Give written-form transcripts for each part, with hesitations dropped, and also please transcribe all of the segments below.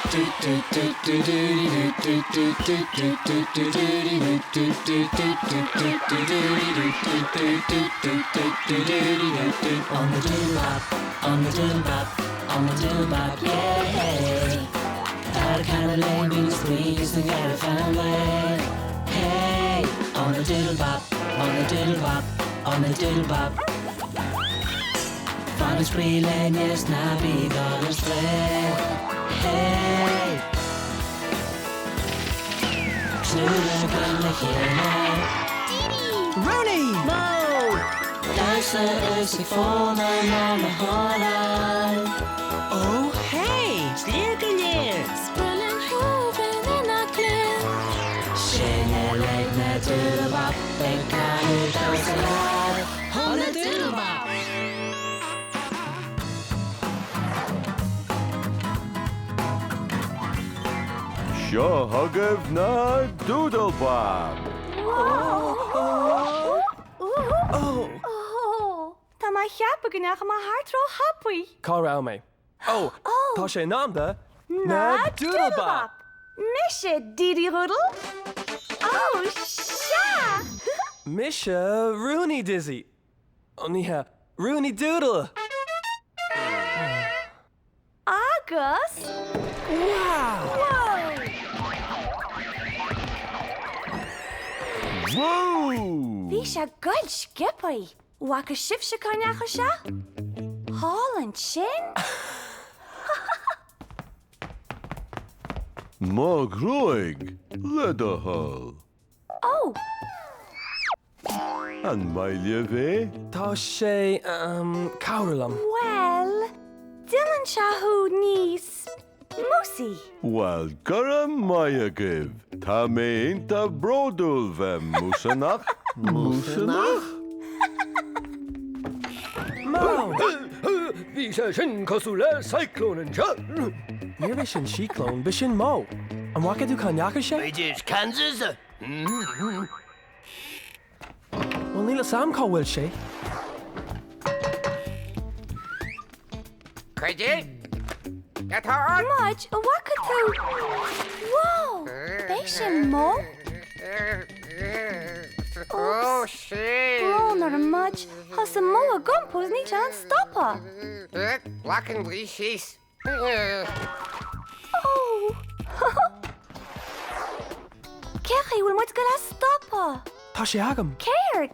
On the doodle bop, on the doodle bop, on the doodle bop, yeah. Tá kind of lame being squeezed and get a family. Hey, on the doodle bop, on the doodle bop, on the doodle bop. Fan is spraoi linn is ná bí ag dul ar strae. Hey! Triúr againn le chéile. Didi! Rooney! Mo! Damhsa is ag fónamh ar na hamhráin. Oh hey! Sléibh go léir! Spraoi linn chugainn inár gclann. Sin uilig na Doodle Bop ag canadh damhsa leat. On the Doodle Bop! Seo chugaibh na Doodle Bop! Oh! Tá mé a cheapadh go ndeachaigh mé thart ró-thapaidh. Cá raibh mé? Oh! Tá sé in am do na Doodle Bop! Mise Didi Doodle. Oh, sea! Mise Rooney Dizzy. Oh, ní hea. Rooney Doodle! Agus. Wow! Whoa! Woo! Bhí sé ag goil sciobthaí. Bhfaca sibhse cá ndeachaigh sé? Thall ansin? Mo ghruaig, le do thoil. Ó! An maith libh é? Tá sé, ehm, cabhraigh liom. Bhuel, déanann sé thú níos músaí. Bhuel, go raibh maith agaibh! Tá mé iontach bródúil bheith músanach. Músanach? Mo! Bhí sé sin cosúil le cyclone anseo. Níorbh é sin síclón, b'shin Mo. An bhfaca tú cá ndeachaigh sé? B'fhéidir Kansas? Bhuel, níl fhios a'm cá bhfuil sé. Cad é atá ort? Maid, an bhfaca tú? Wow! B'é sin Mo? Ó, sin. Brón orm, Maid. Thosaigh Mo ag iompú is níl sé in ann stopadh. Glac an dlaoi síos. Ó! Cén chaoi a bhfuil muid ag goil é a stopadh? Tá sé agam. Céard?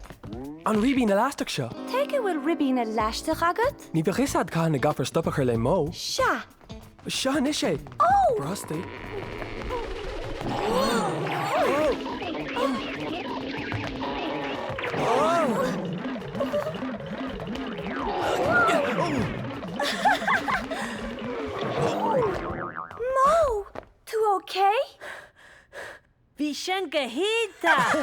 An ribín leaisteach seo. Tuige a bhfuil ribín leaisteach agat? Ní bheadh fhios a'd cathain a gcaithfear stop a chur le Mo. Sea. Seo anois é. Ó! Brostaigh. Mo! Tú ok? Bhí sin go hiontach!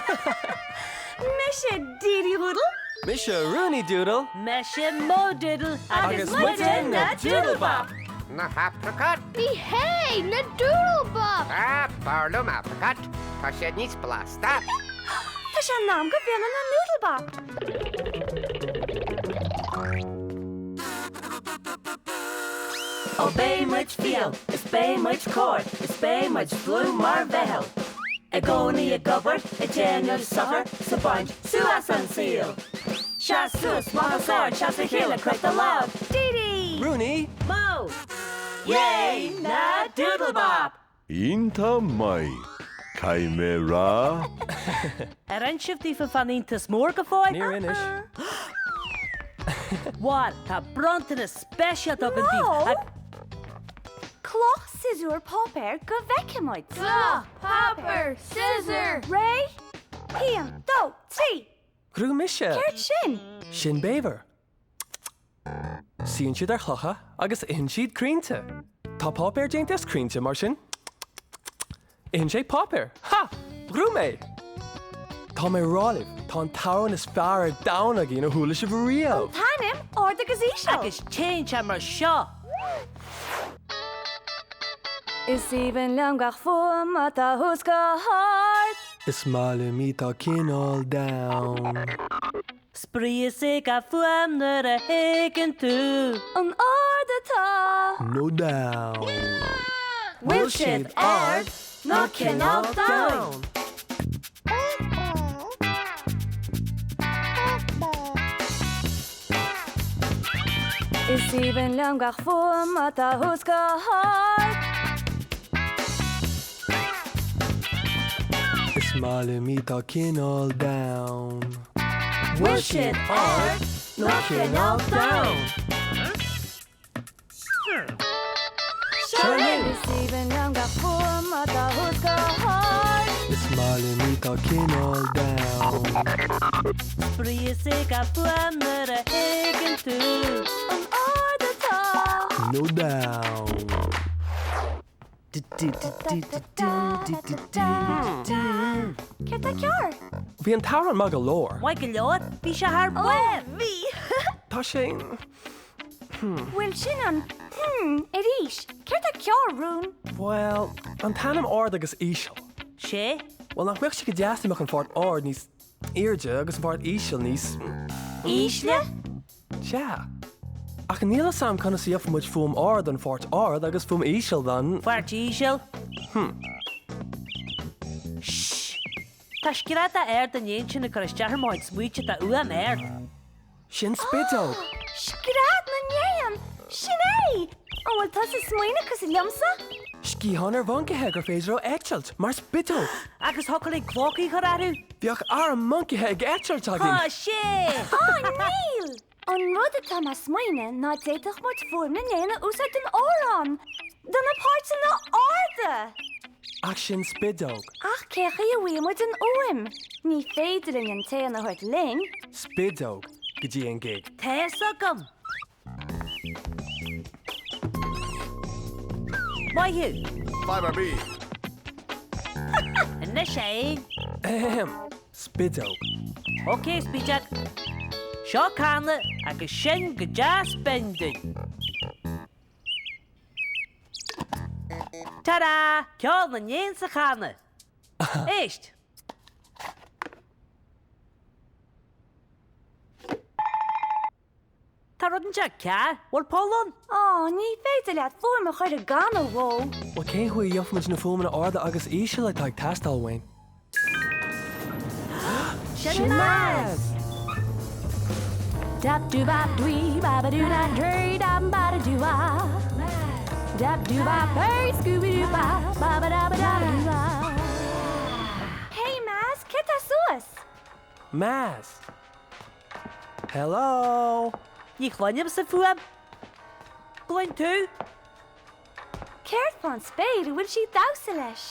Mise Didi Doodle. Mise Rooney Doodle. Mise Mo Doodle. Agus muide na Doodle Bop! Na hapracot? Ní hea, na Doodle Bop! Ah, b'fhearr liom apricot. Tá siad níos blasta. Tá sé in am go bhfilleann na Noodle Bop! Ó beidh muid fial, is beidh muid cóir, is beidh muid dlúth mar mheitheal. I gcónaí ag obair, ag déanamh sochair, 's ag baint sú as an saol. Seas suas, maith os ard, seas le chéile, croith do lámh. Didi! Rooney! Mo! Yay! Na Doodle Bop! Iontach maith, caithfidh mé rá. Ar inis sibh daofa fán iontas mór go fóill? Níor inis. Bhuel, tá bronntanas speisialta againn daoibh. Mo! Cloch, siosúr, páipéar, go bhfeice muid! Cloch, páipéar, siosúr! Réidh? Haon, dó, trí! Ghnóthaigh mise! Céard sin? Sin béabhar. Suíonn siad ar chlocha agus itheann siad crainnte. Tá páipéar déanta as crainnte, mar sin itheann sé páipéar. Ha! Ghnóthaigh mé! Tá mé ag rá libh, tá an t-amhrán is fearr ar domhan againn a chuala sibh riamh! An t-ainm, ard agus íseal. Agus téann sé mar seo. Is aoibhinn liom gach fuaim atá thuas go hard. Is maith liom í tá cineál down. Spraoi is ea gach fuaim nuair a thuigeann tú. An ard atá. Nó down. Bhfuil siad ard nó cineál domhain? Is aoibhinn liom gach fuaim atá thuas go hard. Is maith liom iad atá cineál domhain. Bhfuil siad ard nó cineál domhain? Seo linn! Is aoibhinn liom gach fuaim atá thuas go hard. Is maith liom iad atá cineál domhain. Spraoi is ea gach fuaim nuair a thuigeann tú. An ard atá. Nó domhain. Céard tá cearr? Bhí an t-amhrán maith go leor. Maith go leor, bhí sé thar barr! Bhí! Tá sé. Bhuel, sin an hmm arís. Céard tá cearr, Rún? Bhuel, an t-ainm ard agus íseal. Sé? Bhuel, nach mbeadh sé go deas dá mbeadh an pháirt ard níos airde agus an pháirt íseal níos. Ísle? Sea. Ach níl fhios a'm conas a gheobhaidh muid fuaim ard don pháirt ard agus fuaim íseal don. Pháirt íseal. Hmm. Shh! Tá screadach ard an éin sin ag cur isteach ar mo chuid smaointe tá uaim ard. Sin spideog! Scread na n-éan! Sin é! An bhfuil tusa ag smaoineamh cosúil liomsa? Sciatháin ar mhoncaithe gur féidir leo eitilt, mar spideog! Agus thiocfadh linn clócaí a chur orthu! Bheadh arm moncaithe ag eitilt againn! Tá sé! Á, níl! An rud atá mé ag smaoineamh ná d'fhéadfadh muid fuaim na n-éan a úsáid don amhrán! Do na páirteanna arda! Ach sin spideog. Ach cé chaoi a bhfaighidh muid an fhuaim? Ní féidir linn an t-éan a thabhairt linn. Spideog go dtí an gig. Tá fhios agam! Maith thú! Fadhb ar bith. Anois a éin! Ahem! Spideog. Ok, Spideog. Seo canna agus seinn go deas binn dúinn. Ta-da! Ceol na n-éan sa channa! Éist! Tá rud inteacht cearr, bhfuil poll ann? Á, ní féidir leat fuaim a chur i gcanna, Mó. Bhuel, cén chaoi a gheobhaidh muid na fuaimeanna arda agus íseal atá ag teastáil uainn? Sin Maz! Dap doo bap dwee ba ba doo da dree da ba da doo ah. Dap doo bap hey scooby doo ba ba ba da ba da ba doo ah. Hey Maz, céard tá suas? Maz! Hello! Ní chluinimse fuaim. Cluin tú? Céard fán spéir a bhfuil sí ag damhsa leis?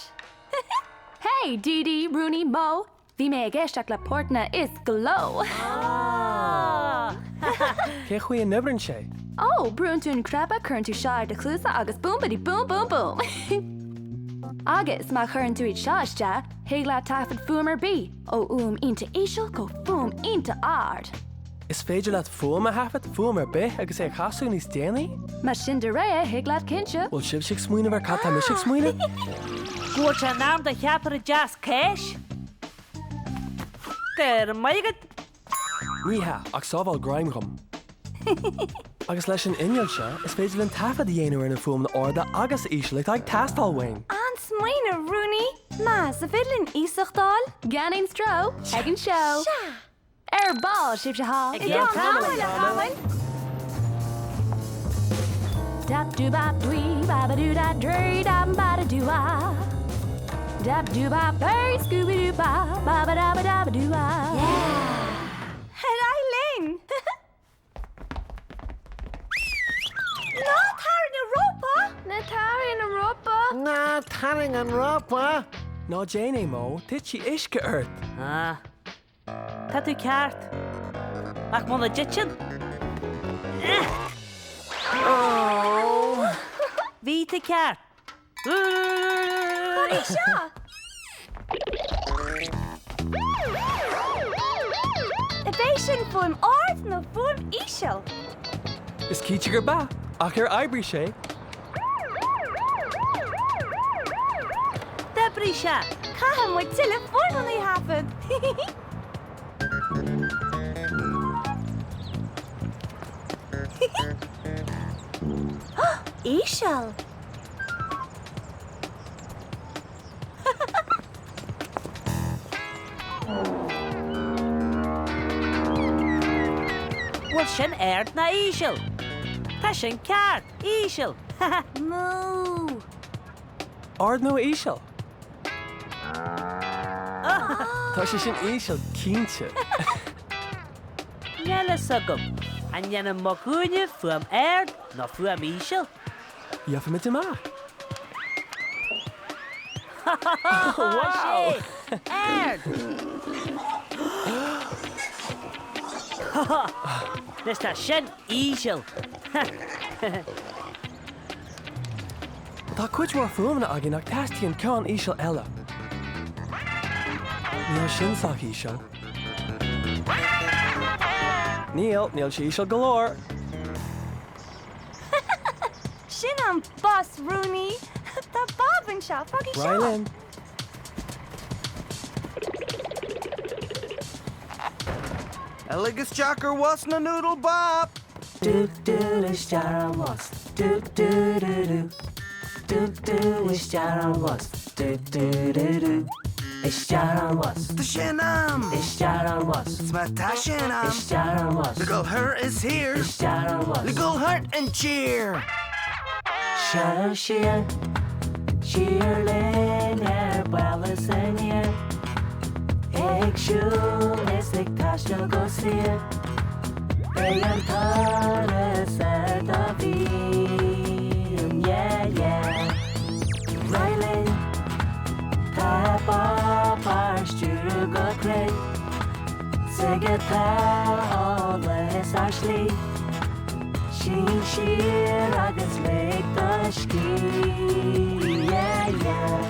Hey, Dee Dee, Rooney, Mo, bhí mé ag éisteacht le portanna is gleo. Cé chaoi a n-oibríonn sé? Ó, brúnn tú an cnaipe, cuireann tú seo ar do chluasa agus boom bidi boom boom boom! Agus má chuireann tú iad seo isteach, thig leat taifead fuaim ar bith, ó fhuaim iontach íseal go fuaim iontach ard. Is féidir leat fuaim a thaifead, fuaim ar bith, agus é a chasadh níos déanaí? Más sin do rogha, thig leat cinnte. Bhfuil sibhse ag smaoineamh ar cad tá mise ag smaoineamh? Go bhfuil sé in am do cheapaire deas cáis? Go raibh maith agat! Ní hea, ach sábháil greim dhom. Agus leis an inneall seo, is féidir linn taifead a dhéanamh ar na fuaimeanna arda agus íseal atá ag teastáil uainn. An-smaoineamh, Rúnaí! Maz, an féidir linn iasacht a fháil? Gan aon stró, ag an seó! Sea! Ar ball, sibhse thall! I gceann tamaill, a chamaill! Dap doo bap dwee ba ba doo da dree da ba da doo ah. Dap doo bap hey scooby doo ba ba ba da ba da ba doo ah. Yeah! Ar aghaidh linn! Ná tarraing an rópa! Ná tarraing an rópa! Ná tarraing an rópa! Ná déan é, Mo, titfidh uisce ort! Ah. Tá tú ceart. Ach muna dtiteann? Bhí tú ceart. Cad é seo? Ab é sin fuaim ard nó fuaim íseal? Is cinnte gurb ea, ach ar oibrigh sé? D'oibrigh sé! Caithfidh muid tuilleadh fuaimeanna a thaifead! Íseal! Bhfuil sin ard ná íseal? Tá sin ceart! Íseal! Ha ha! Mú! Ard nó íseal? Tá sé sin íseal, cinnte. Níl fhios agam. An ndéanann muc uaine fuaim ard nó fuaim íseal? Gheobhaimid amach. Wow! Ard! Anois tá sin íseal. Tá cuid mhaith fuaimeanna againn ach teastaíonn ceann íseal eile. Níl sin sách íseal. Níl, níl sé íseal go leor. Sin an bus, Rúnaí! Tá Bob anseo, fág í seo! Ar aghaidh linn. Lig isteach ar bhus na Noodle Bop! Do do isteach ar an bhus do do do do do do isteach ar an bhus do do do do isteach ar an bhus. Tá sé in am! Isteach ar an bhus. 'S má tá sé in am. Isteach ar an bhus. Le dul thoir is thiar. Isteach ar an bhus. Le dul thart an tír. Seo siar, siar linn ar ball is aniar. Ag siúl is ag taisteal go saor. Beidh an turas ar do mhian, yeah, yeah. Ar aghaidh linn, tá Bob ár stiúradh go cruinn. 'S aige atá eolas ár slí. Sín siar agus lig do scíth, yeah, yeah.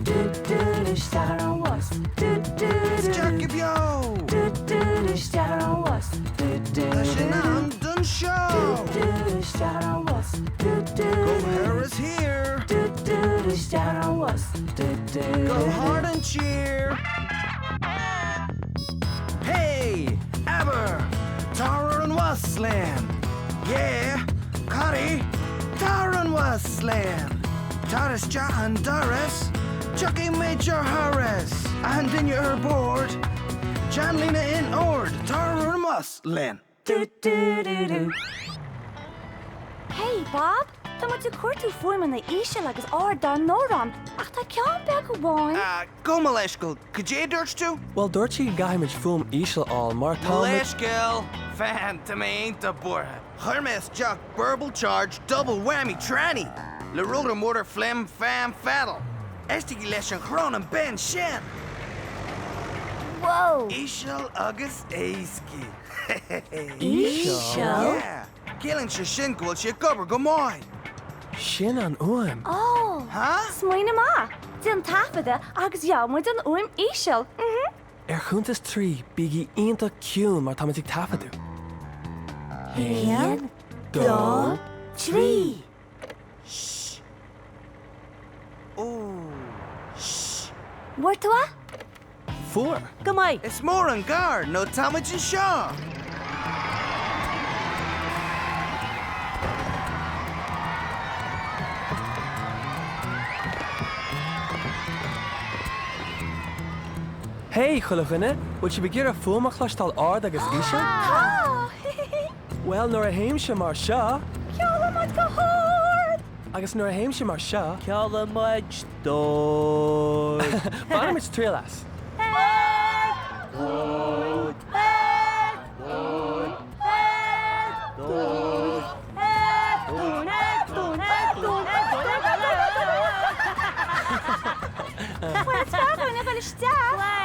Do do do isteach ar an bhus. Do do do Isteach go beo! Do do do isteach ar an bhus. Do do Tá sé in do am don seó! Do do isteach ar an bhus. Do do Go thoir is thiar! Do do do isteach ar an bhus. Do do Go thart an tír! Hey! Abair! Tar ar an bhus linn! Yeah! Cari! Tar ar an bhus linn! Tar isteach an doras! Tiocfaidh muid ar thuras! Achan duine ar bord! Déan líne in ord! Tar ar an bhus linn! Do do do do. Hey Bob, tá muid ag cuartú fuaimeanna íseal agus ard dár n-amhrán, ach tá ceann beag amháin. Ah, gabh mo leithscéal, cad é a dúirt tú? Bhuel, dúirt sí go gcaithfimid fuaim íseal a fháil mar Mo tá muid. leithscéal! Fan, tá mé iontach buartha. Chuir mé isteach Burble Charge Double Whammy Tranny le Rotor Motor Flim Fam Faddle. Éistigí leis an chrón an binn sin! Whoa! Íseal agus éascaí. Íseal? Yeah! Ciallaíonn sé sin go bhfuil sé ag obair go maith. Sin an fhuaim. Oh! Huh? Smaoineamh maith! Déan taifeadadh agus gheobhaidh muid an fhuaim íseal. Mhm. Ar chuntas trí, bígí iontach ciúin mar táimid ag taifeadadh. 1, 2, 3. Shh. Ooh. Shh. Bhfuair tú é? Fuair. Go maith. Is mór an gar nó táimid anseo! Hey, chuile dhuine, bhfuil sibh ag iarraidh fuaim a chloisteáil ard agus íseal? Tá! Bhuel, nuair a théimse mar seo. Ceolann muid go hard! Agus nuair a théimse mar seo. Ceolann muid dord. Bainimid triail as. Dord. Dord. Dord. Dord. Bhuel, is fearr dúinn a dhul isteach!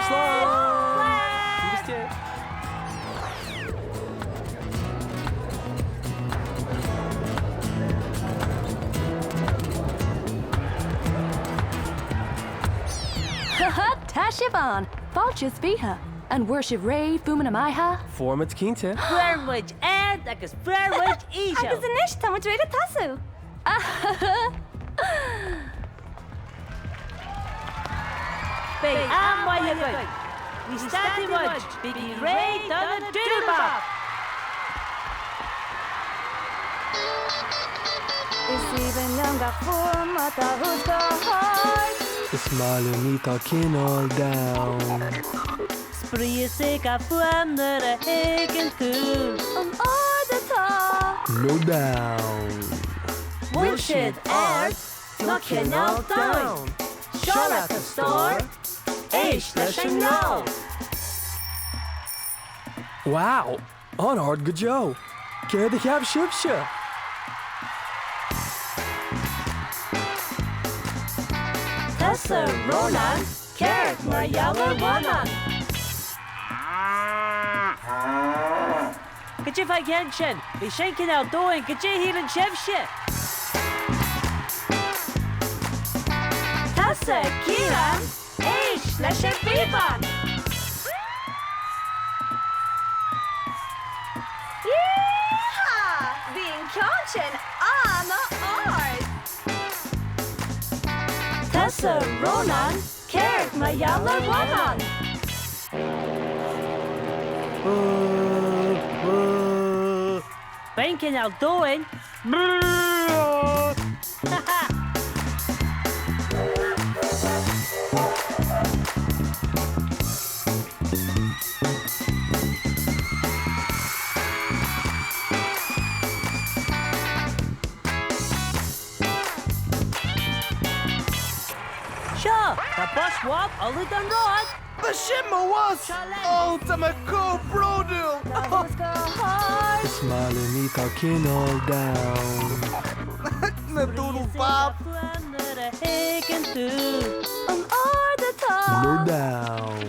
Slán! Slán! Tá sibh ann! Fáilte is 20! An bhfuair sibh réidh fuaimeanna maithe? Fuair muid cinnte. Fuair muid ard agus fuair muid íseal. Agus anois tá muid réidh le tosú! Beidh am maith againn. Ní stadfaidh muid, bígí réidh do na Doodle Bop! Is aoibhinn liom gach fuaim atá thuas go hard. Is maith liom í tá cineál domhain. Spraoi is ag an fuaim nuair a thuigeann tú. An ard atá. Nó down. Bhfuil siad ard nó cineál domhain? Seo leat a stór, éist leis an gceol! Wow! An-ard go deo! Céard a cheap sibhse? Tusa Rónán, céard mar gheall ar bhonnán? Cad é fán gceann sin? Bhí sin cineál domhain, cad é a shíleann sibhse? Tusa Ciarán, éist leis an bpíobán! Yee-haw! Bhí an ceann sin an-ard! Tusa Rónán, céard mar gheall ar bhonnán? Bíonn cineál domhain. Seo, tá bus Bhob ullamh don ród! Ba sin mo bhus! Ó, tá mé chomh bródúil! Is maith liom í tá cineál down. Na Doodle Bop! An ard atá. Nó down.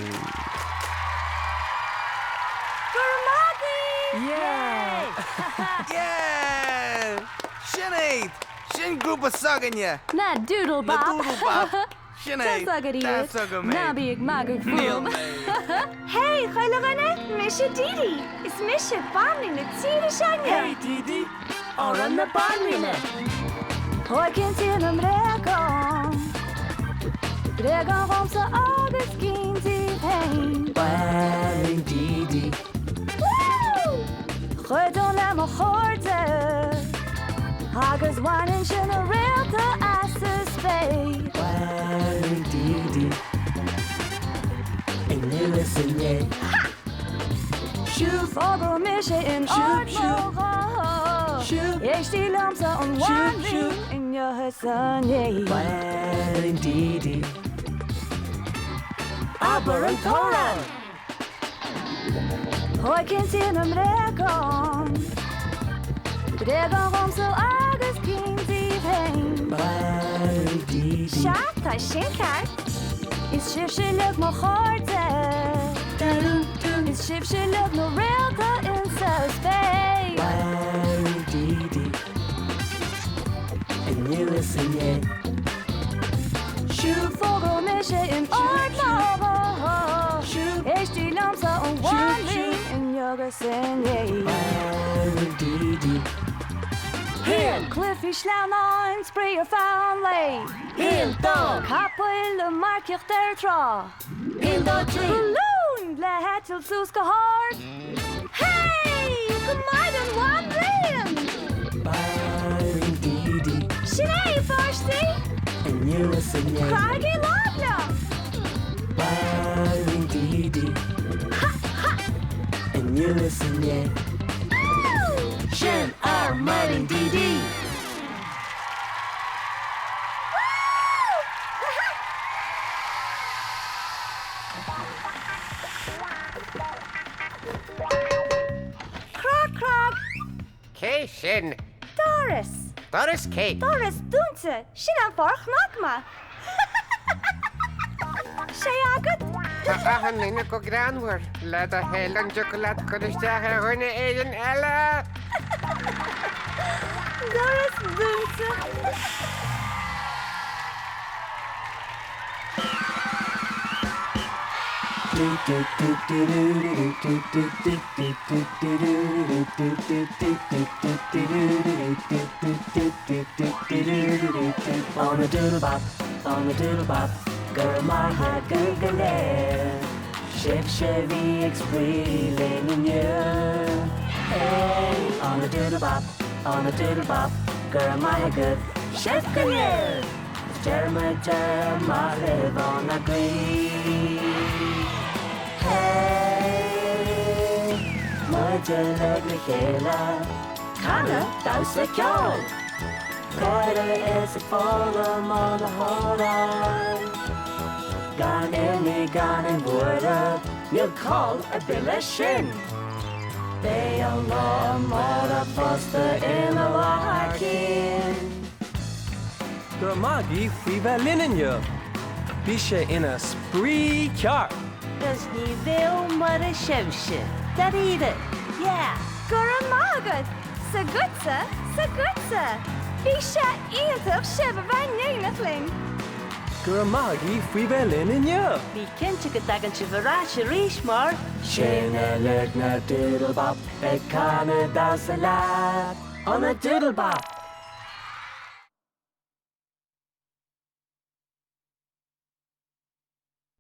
Go raibh maith agaibh! Yeah! Yeah! Sin iad! Sin grúpa s'againne! Na Doodle Na Bop! Doodle Bop! Sin é! Tá's agat iad. Tá's agam é. Ná bí ag magadh Níl fúm. mé. Hey, chuile dhuine! Mise Dee Dee! Is mise banríon na tíre s'againne! Hey Dee Dee! Amhrán na Banríona! Ó cinntíonn na mbréagán Bréagáin dhomsa agus cinn díobh féin. Banríon Dee Dee. Woo! Cuidim le mo chairde agus baineann sin na réalta as sa spéir. Banríon Dee Dee. Inniu is inné. Siúd fágadh mise in ard mo ghuth. Éistí liomsa an bhanríon inniu is inné. Banríon Dee Dee. Abair an t-amhrán! Ó cinntíonn na mbréagán Bréagáin dhomsa agus cinn díobh féin. Banríon Dee Dee. Sea, tá sin ceart! Is sibhse uilig mo chairde. Is sibhse uilig na réalta insa spéir. Banríon Dee Dee. Inniu is inné. Siúd fágadh mise in ard mo ghuth. Éistí liomsa an bhanríon inniu agus inné. Banríon Dee Dee. Haon! Cluichí sleamhnáin, spraoi ar feadh an lae. Haon, dó! Capaill ag marcaíocht ar an trá. Haon, dó, trí! Balún le heitilt suas go hard. Hey! Go maith don bhanríon! Banríon Dee Dee. Sin é, a pháistí! Inniu is inné. Croithigí lámh liom! Banríon Dee Dee. Inniu is inné. Sin ár mBanríon Dee Dee! Crag, crag! Cé sin? Doras! Doras cé? Doras dúnta! Sin an fáth ar chnaig mé! Sé agat? Tá achan duine go greannmhar. Le do thoil an dtiocfadh leat cur isteach ar dhuine éigin eile? Doras dúnta! On a doodle bop, on a doodle bop, go raibh maith agaibh go léir. Sibhse a bhí ag spraoi linn inniu. Hey! On a doodle bop, on a doodle bop, go raibh maith agaibh, sibh go léir. Is deir muid amach libh ónár gcroí. Hey! muid uilig le chéile. Canadh, damhsa, ceol! Gáire is ag foghlaim ó na hamhráin. Gan imní, gan aon bhuaireamh, níl call ar bith leis sin. Beidh an lá amárach fosta ina lá thar cionn. Go raibh maith agaibh faoi bheith linn inniu. Bhí sé ina spraoi ceart! 'Cause ní bheadh mura sibhse, dáiríre, yeah! Go raibh maith agat! S'agatsa, s'agatsa! Bhí sé iontach sibh a bheith in éineacht linn! Go raibh maith agaibh faoi bheith linn inniu! Bí cinnte go dtagann sibh ar ais arís mar. Sin uilig na Doodle Bop ag canadh damhsa leat on a Doodle Bop!